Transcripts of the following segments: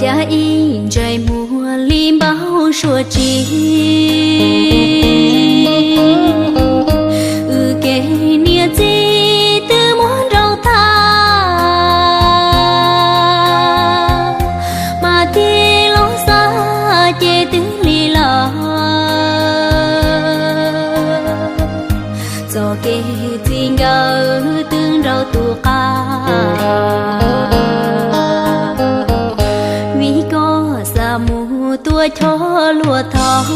Cas ib ntsais muag li npau suav tsis, wb kev niam txiv twb muab nrauj tag, mas tig los xav ces twb lig lawm. Txoj kev txij nkawm twb nraum tus qab, vim koj xav mus tua choj luag thov,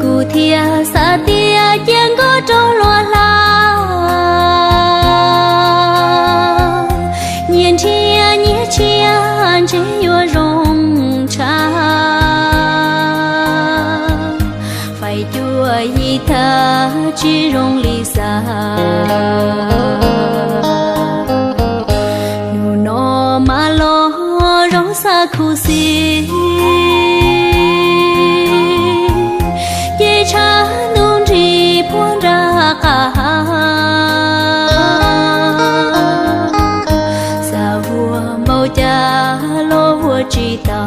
kuv thiaj xav tias cia nkoj rov los hla. Nyias ntshiab nyias tshiab ntshe yuav zoo tshaj, fais cuag yim thab tsis zoo li xav. Hnub no mas los zoo xav khuv xim, ces tshav ntuj nrig puag nram qab, xav vuag npaum cas los vuag tsis tau.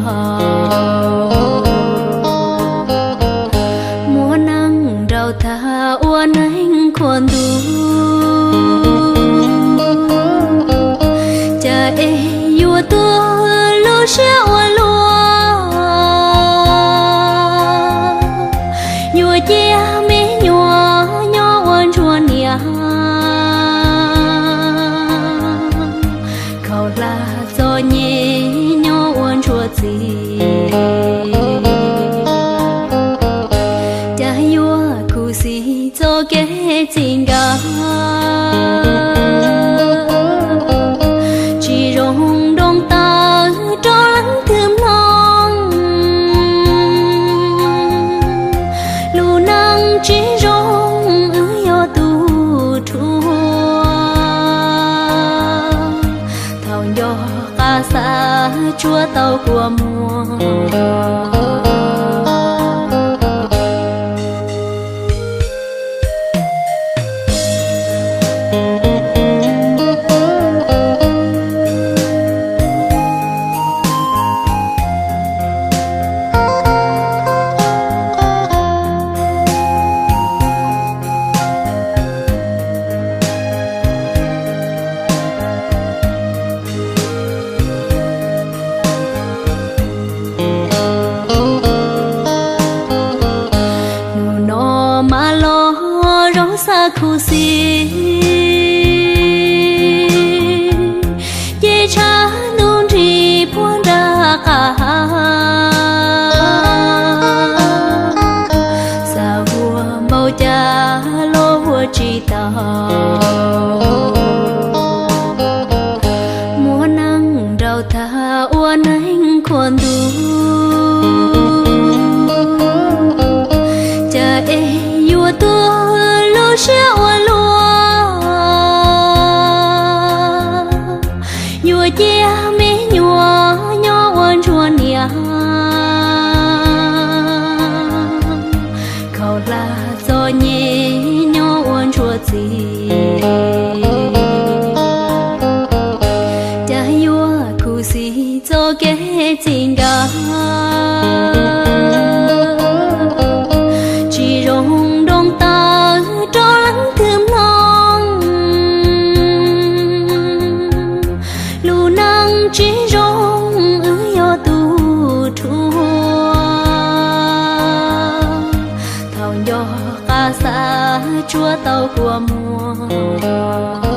Muaj neeg nraug tag ua neeg khuam ntuj, cas es yuav tuag lub siab ua luaj, yuav cia me nyuam nyob ua ntsuag niam, khaum hla txom nyem nyob ua ntsuag txiv. Cas yuav khuv xim txoj kev txij nkawm, tsis zoo nroo taw rau leej twg mloog. Lub neej tsis zoo wb yog tus rhuav, thaum nco qab xav tsuav tau kua muag. Hnub no mas los zoo xav khuv xim, ces tshav ntuj nrig puag nram qab, xav vuag npaum cas los vuag tsis tau. Muaj neeg nraug tag ua neeg khuam ntuj, cas es yuav tuag lub siab ua luaj, yuav cia me nyuam nyob ua ntsuag niam, khaum hla txom nyem nyob ua ntsuag txiv. Cas yuav khuv xim txoj kev txij nkawm, tsis zoo nroo taw rau leej twg mloog. Lub neej tsis zoo wb yog tus rhuav, thaum nco qab xav tsuav tau kua muag.